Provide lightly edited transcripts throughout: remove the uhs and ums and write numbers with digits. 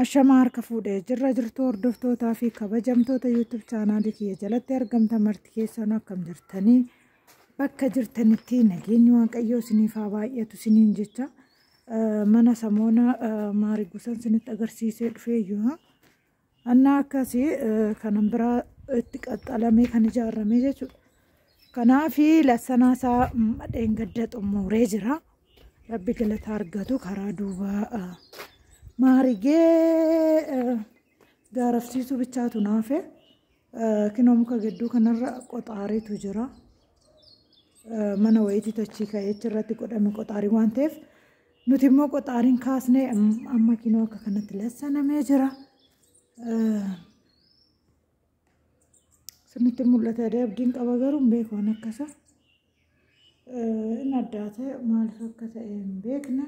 Ashamaa harka fuudhee jirra jirtu hordoftootaa fi kabajamtoota YouTube chaanaalii kiyya jalatti argamtan marti keessanuu akkam jirtanii bakka jirtanitti nageenyi waaqayyoo isiniif haa baay'atu isiniin jecha mana samoona maarigusan isinitti agarsiisee dhufee iyyuu annaa akkasii kanan biraa itti qaxxalamee kan ijaarame jechuudha. Kanaafi lassanaa isaa dheengadda xumuree jira. Rabbi galata argatu karaa duubaa maarigee gaarafsiisuu bichaatu naafe. Kinoo muka gidduu kanarra qoxaariitu jira. Mana wayiitii tachii ka'ee achirratti godhame qoxaarii waan ta'eef nuti immoo qoxaariin kaasnee amma kinoo akka kanatti lassanamee jira. Sinitti mul'ata jedhee abdiin qaba garuu hin beeku waan akkasa. Inni addaa ta'e maaliif akka ta'e hin beekne.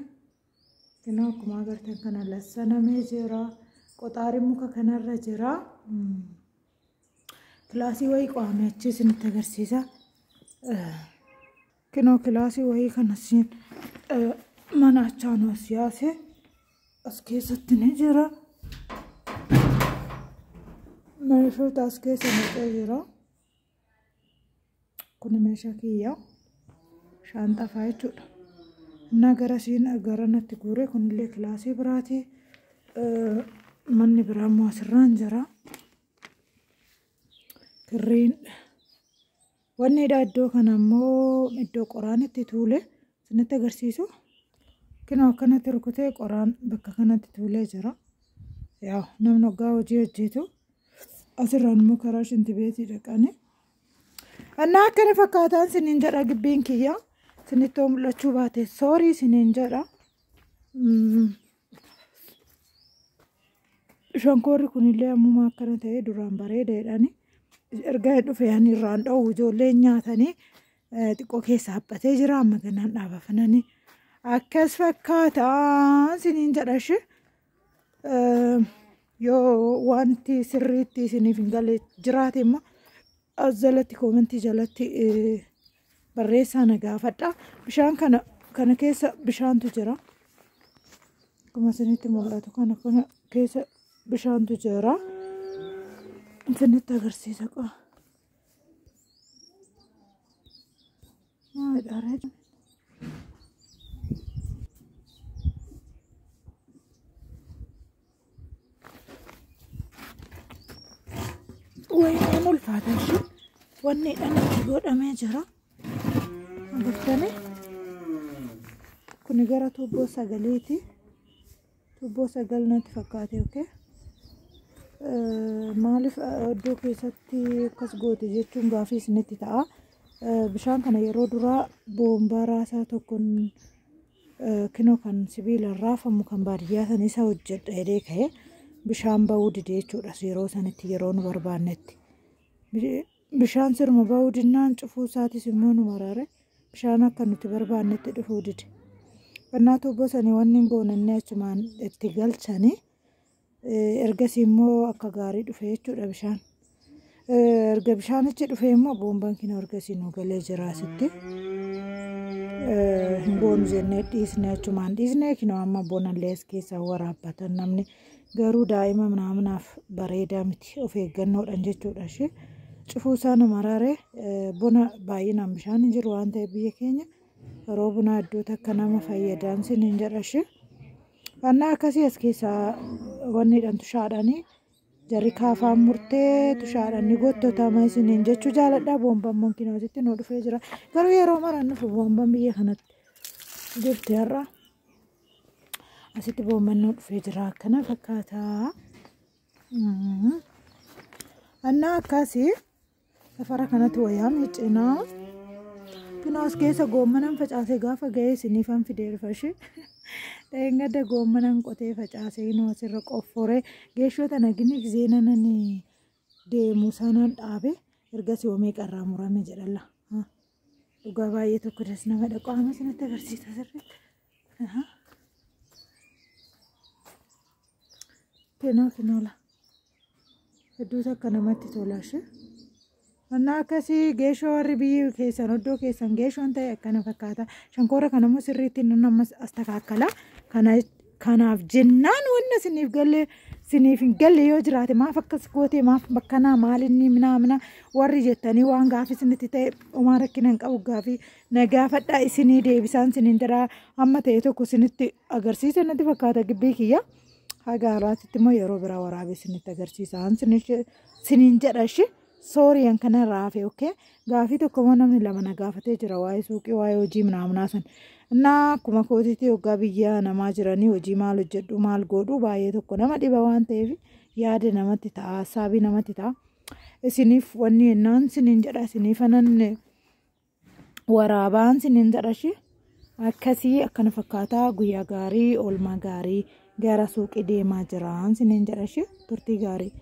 Kinoo akkuma agartan kana lassanamee jira. Qoxaariin muka kanarra jira. Kilaasii wayii qo'amee achi isinitti agarsiisa. Kinoo kilaasii wayii kana siin mana achaanu as yaase as keessatti ni jira. Meeshoota as keessa naqee jira. Kun meeshaa kiyya. Shaanxaa fa'aa jechuudha. Innaa gara siin gara natti guure kunillee kilaasii biraati. Manni biraa immoo asirraan jira. Kirriin wanni dha iddoo kana immoo iddoo qoraan itti tuule isinitti agarsiisu. Kinoo akkanatti rukutee qoraan bakka kanatti tuulee jira. Yaa namni hoggaa hojii hojjetu asirraan immoo karaa shintibeetii dhaqanii. Annaa akkana fakkaataan siniin jedha gibbiin kiyya. Sinittoo mul'achuu baate soorii siniin jedha. Shonkoorri kunillee ammuma akkana ta'ee duraan bareeda jedhani. Erga dhufe ani irraan dhoowwu ijoolleen nyaatanii xiqqoo keessa haphatee jira amma ganaan dhaabafananii. Akkas fakkaataan siniin jedha ishee. Yoo wanti sirriitti isiniif hin galle jiraate immoo as jalatti koomentii jalatti barreessaa na gaafadha. Bishaan kana keessa bishaantu jira. Akkuma isinitti mul'atu kana keessa bishaantu jira. Isinitti agarsiisa qaba. Maalidha ree? Wayineen ulfaata ishee wanni itti godhamee jira. Agartanii? Kuni gara tuubboo sagaleeti. Tuubboo sagal natti fakkaate okay. Maaliif iddoo keessatti akkas goote jechuun gaafii isinitti ta'a. Bishaan kana yeroo duraa boombaa raasaa tokkoon kinoo kan sibiilaan raafamu kan baadiyyaa san isa hojjedha jedhee ka'e bishaan ba'uu dide jechuudha yeroo sanitti yeroo nu barbaannetti. Bishaan sirma ba'uu dinnaan cufuu isaatis immoo nu maraare bishaan akka nuti barbaannetti dhufuu dide. Qonnaa tuubboo sanii wanni hin goonannee achumaan itti galchanii ergasii immoo akka gaarii dhufe jechuudha bishaan. Erga bishaanichi dhufe immoo boombaan kinoo ergasii nu galee jira asitti. Hin goonu jennee dhiisne achumaan dhiisne kinoo amma bonallee as keessaa waraabbatan namni garuu daa'ima minaaminaaf bareedaa miti of eeggannoodhaan jechuudha ishee. Cufuu isaa nu maraare bona baay'inaan bishaan hin jiru waan ta'eef biyya keenya yeroo bunaa iddoo takka nama fayyadaan siniin jedha ishee. Annaa akkasii as keessaa wanni jedhamtu tushaadhaanii jarri kaafaan murtee tushaadhaan ni gottotama isiniin jechuu jaaladha. Boombaan monkiin asitti nu dhufee jira. Garuu yeroo maraan dhufu boombaan biyya kanatti jirti har'a. Asitti boomban nu dhufee jira akkana fakkaata. Annaa akkasii safara kanatti wayyaa miiccinaa. Kunoo as keessa goommanan facaasee gaafa ga'ee isiniifan fidee dhufa ishee. Dheengadda goommanan qotee facaasee inoo asirra qofforee geeshoo tana gini giseenanan deemu sanaan dhaabe ergasii hoomee qarraa murame jedhalla. Dhugaa baay'ee tokko das nama dhaqu amma isinitti agarsiisa sirriitti. Kinoo kinoola. Hedduu takka namatti tola ishee. Annaa akkasii geeshoo warri biyyi keessan iddoo keessan geeshoon ta'e akkana fakkaata. Shankoora kana immoo sirriitti nan ammas astakaakkala. Kana Kanaaf jennaan wanna isiniif galle isiniif hin galle yoo jiraate, maaf akkas gootee, maaf bakkanaa, maalinni minaamina warri jettanii waan gaafii isinitti ta'e, homaa rakkina hin qabu, gaafii na gaafadhaa, isinii deebisaan isiniin jedhaa. Amma ta'e tokko isinitti agarsiisa natti fakkaata gibbii kiyya. Haga haraatitti immoo yeroo biraa waraabee isinitti agarsiisa. Isiniin jedha ishee. Sooriyaan kana raafe, okay. Gaafii tokko immoo namni lama na gaafatee jira, waa'ee suuqii, waa'ee hojii minaaminaa san. Innaa akkuma kootiitti hoggaa biyya namaa jiranii hojii maal hojjedhu, maal godhu, baay'ee tokko nama dhiba waan ta'eef yaada namatti ta'a, saabii namatti ta'a. Isiniif wanni ennaan isiniin jedha, isiniif anan waraabaan isiniin jedha ishee. Akkasii akkana fakkaataa. Guyyaa gaarii, oolmaa gaarii, gara suuqii deemaa jiraan isiniin jedha ishee, turtii gaarii.